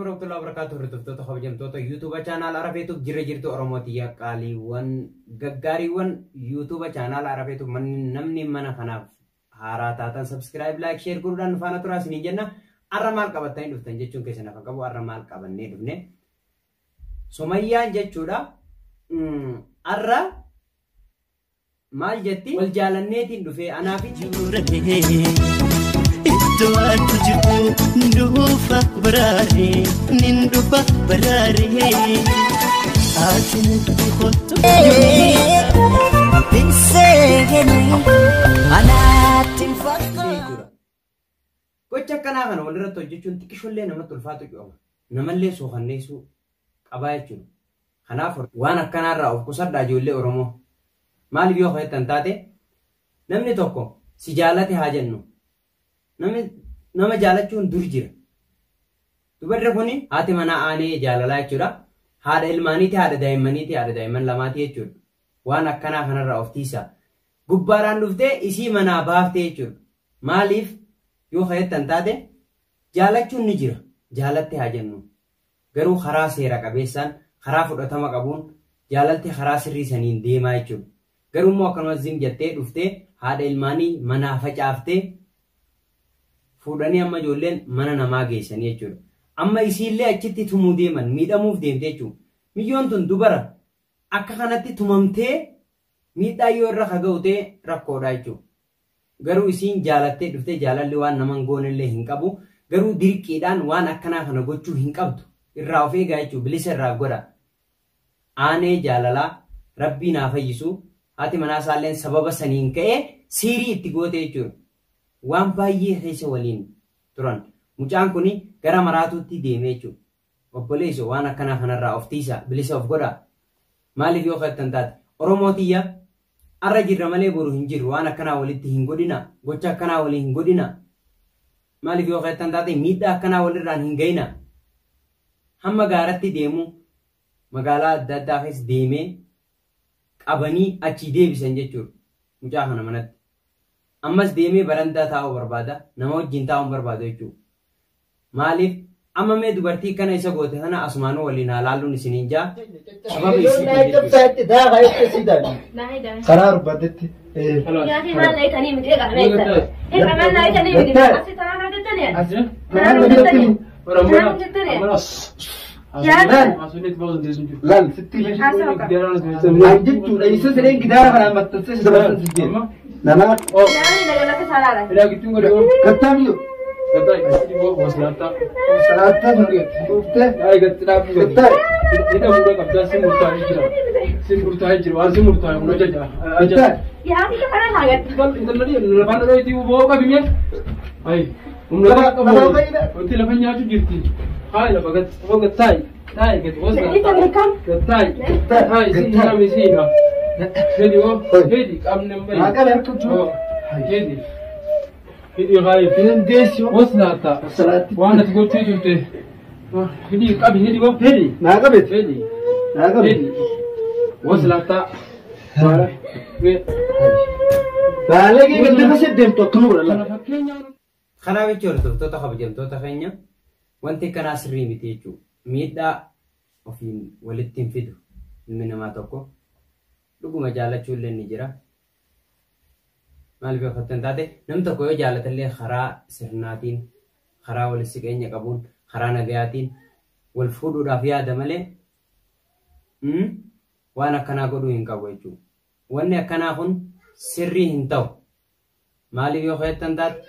alaikum warahmatullahi wabarakatuh. Hordoftoota kabajamtoota YouTube channel Arafeetuuf jirra jirtu Oromooti qaaliiwwan gaggaariiwwan YouTube channel Arafeetuuf namni mana kanaaf haaraa taatan subscribe, like, share godhuudhaan nu faana turaa isiniin jenna. Arra maal qabattanii dhuftan jechuun keessan afaan qabu arra maal qabannee dhufne. Sumayyaan jechuudha. Arra maal jetti? Wal jaalanneetiin dhufee anaa fi Iddoo ati jirtu dhufa baraaree nin dhufa baraaree ati natti kottu. Jechuudha. Gocha akkanaa kana walirratti hojjechuun xiqqishollee namatti ulfaatu cu'ama. Namallee sookanneessuu qabaa jechuudha. Kanaaf waan akkanaarraa of qusadhaa ijoollee Oromoo. Maaliif yoo jettan taate namni tokko si jaalate haa jennu. Namni nama jaalachuun dur jira. Dubarri kuni haati manaa aanee jaalalaa jechuudha. Haadha ilmaaniiti, haadha daa'immaniiti, haadha daa'imman lamaati jechuudha. Waan akkanaa kanarraa of tiisaa. Gubbaadhaan dhuftee isii manaa baaftee jechuudha. Maaliif yoo jettan taate jaalachuun ni jira. Jaalatte haa jennu. Garuu karaa seera qabeessaan, karaa fudhatama qabuun jaalalti karaa sirrii saniin deemaa jechuudha. Garuu immoo akkanumas zim jettee dhuftee haadha ilmaanii manaa facaaftee fuudhanii amma ijoolleen mana namaa geessanii jechuudha. Amma isiillee achitti tumuu deeman miidhamuuf deemte jechuudha. Miyyoon tun dubara akka kanatti tumamtee miidhaa yoo irra ga'u ta'e rakkoodha jechuudha. Garuu isiin jaalattee dhuftee jaalalli waan nama hin goonellee hin qabu. Garuu dirqiidhaan waan akkanaa kana gochuu hin qabdu. Irraa of eegaa jechuudha. Bilisa irraa godha. Aanee jaalalaa rabbii naa fayyisu. Haati manaa isaalleen sababa saniin ka'ee siirii itti goote jechuudha. Waan baay'ee keessa waliin turan. Mucaan kun gara maraatuutti deeme jechuudha. Obboleessoo waan akkanaa kanarraa of tiisaa, bilisa of godhaa. Maaliif yoo jettan taate Oromoo tiyya arra jirra malee boru hin jirru waan akkanaa walitti hin godhina gocha akkanaa waliin hin godhina. Maaliif yoo jettan taate miidhaa akkanaa walirraan hin ga'ina. Hamma gaaratti deemu magaalaa adda addaa keessa deemee qabanii achii deebisan jechuudha mucaa kana manatti. Ammas deemee barandaa taa'uu barbaada nama wajjin taa'uu barbaadu jechuudha. Maaliif amma mee dubartii kana isa goote kana asumaanuu waliin haa laalluun isiniin jaa sababa isii Karaa barbaadetti. Laal sitti An jechuudha isa sireen gidaara kanaan maxxansee si dabarsan si jedhe. Nama gattaamiyyoo. Salaattaa sun dhuftee. Gattaa. Gattaa. Maqaan harka jiru. Hin deessi. Salaatti. Waan ati gochuu turte. Hidhii qabi hidhii boo hidhii. Naa qabete. Hidhii. Naa qabete. Hidhii. Waslaata. Baalee gadi lafa deemtu akkuma godha lafa. Kanaaf jechuun hordoftoota kabajamtoota keenya wanti akkanaa sirrii miti jechuudha. Miidhaa ofiin walitti hin fidu ilmi namaa tokko dhuguma jaalachuu illee ni jira. Maaliif yoo jettan taate namni tokko yoo jaalatallee karaa sirnaatiin, karaa walitti siqeenya qabuun, karaa nagayaatiin wal fuudhuudhaaf yaada malee waan akkanaa godhuu hin qabu jechuudha. Wanni akkanaa kun sirrii hin ta'u. Maaliif yoo jettan taate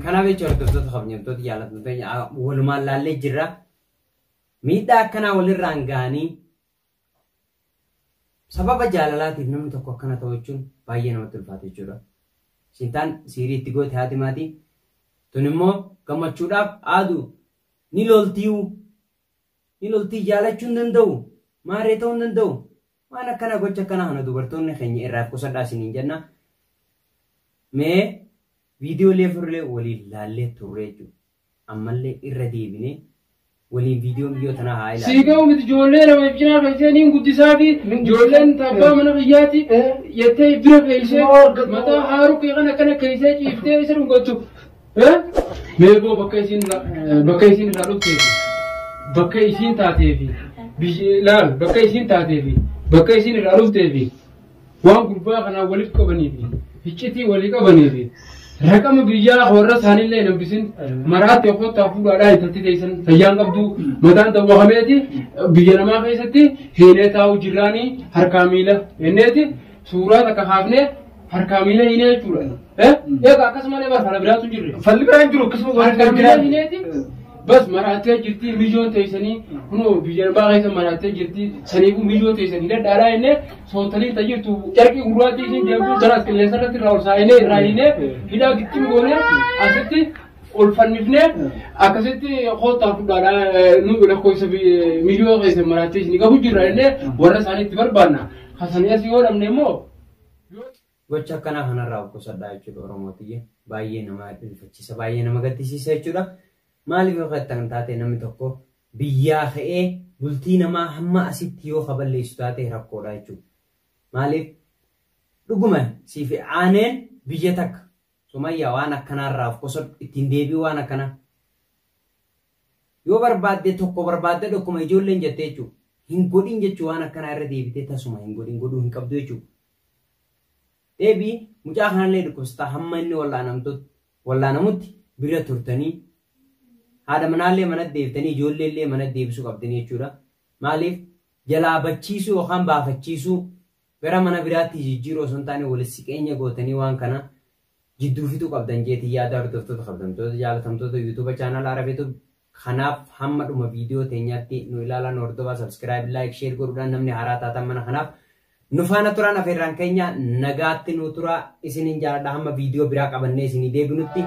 kanaaf jecha hordoftoota kabajamtoota jaallatamtoota walumaan laallee jirra. Miidhaa akkanaa walirraan ga'anii sababa jaalalaatiif namni tokko akkana ta'u jechuun baay'ee namatti ulfaata jechuudha. Sintaan siirii itti goote haati maatii tun immoo gammachuudhaaf aadu ni loltiiwu ni loltii jaalachuu hin danda'u maaree ta'uu hin danda'u waan akkana gocha akkanaa kana dubartoonni keenya irraa qusadhaa isiniin jenna. Mee viidiyoolee furlee waliin laallee turre jechuudha. Ammallee irra deebinee waliin viidiyoo biyyoota tanaa haa ilaallu. Siigaa miti ijoollee lama ibsinaa keessee niin guddisaa fi ijoolleen abbaa mana biyyaati jettee bira keessee mataa haaruu kee kan akkana keessee ciiftee isa dhungattu. Meeboo bakka isiin irraa dhufte Bakka isiin taatee fi laal bakka isiin taatee fi bakka isiin irraa dhuftee fi waan gurbaa kanaa waliif qabanii fi iccitii walii qabanii fi raqama biyyaa warra isaaniillee hin hambisin maraatti okkottaa fuudhaadhaa intalti teessan fayyaan qabdu mataan dawwakameeti biyya namaa keessatti heenee taa'u jirraanii harkaa miila henneeti suuraa takka kaafnee harkaa miila hinee jechuudha. Egaa akkasumallee bara biraatu hin jirre. Falli biraan jiru akkasuma Harkaa miila hineeti. Bas maraattee jirti mijoon teessanii kunoo biyya namaa keessa maraattee jirti saniifuu mijoon teessanii dhadhaadhaa jennee sootaliin tajirtu carqii gurraattii isiin deemtuu jalaas qilleensa irratti irraa ol saayinee irraa hiinee hidhaa gittim goonee asitti ol fannifnee akkasitti koottaa fudhaadhaa nu lakkoofsa mijoo keessa maraattee isin qabu jirra jennee warra isaanii itti barbaanna. Kasanii asii yoo dhabne immoo. Gocha akkanaa kanarraa of qusadhaa jechuudha Oromootiyye. Baay'ee nama rifachiisa, baay'ee nama gaddisiisa jechuudha. Maaliif yoo kan taate namni tokko biyyaa ka'ee bultii namaa hamma asitti yoo kaballeessu taate rakkoodha jechuudha. Maaliif dhuguma siif aaneen biyya takka Sumayyaa waan akkanaarraa of qusadhu ittiin deebi'u waan akkanaa. Yoo barbaadde tokko barbaadde dhukkuma ijoolleen jettee jechuudha. Hin godhin jechuudha waan akkanaa irra deebitee tasuma hin godhin godhuu hin qabdu jechuudha. Deebii mucaa kanallee dhukkubsataa hamma inni wallaanamutti bira turtanii haadha manaallee manatti deebitanii ijoolleellee manatti deebisuu qabdanii jechuudha. Maaliif jalaa bachiisuu yookaan baafachiisuu gara mana biraatti jijjiiruu osoo hin taane walitti siqeenya gootanii waan kana jidduu fixuu qabdan jeetii yaada hordoftoota kabajamtoota jaalatamtoota yuutuuba chaanal Arabeetu kanaaf hamma dhuma viidiyoo teenyaatti nu ilaalan hordofaa sabskiraayib laayik sheer godhuudhaan namni haaraa taatan mana kanaaf nu faana turan afeerraan keenya nagaatti nu tura isiniin jaaladha hamma viidiyoo biraa qabannee isinii deebinutti.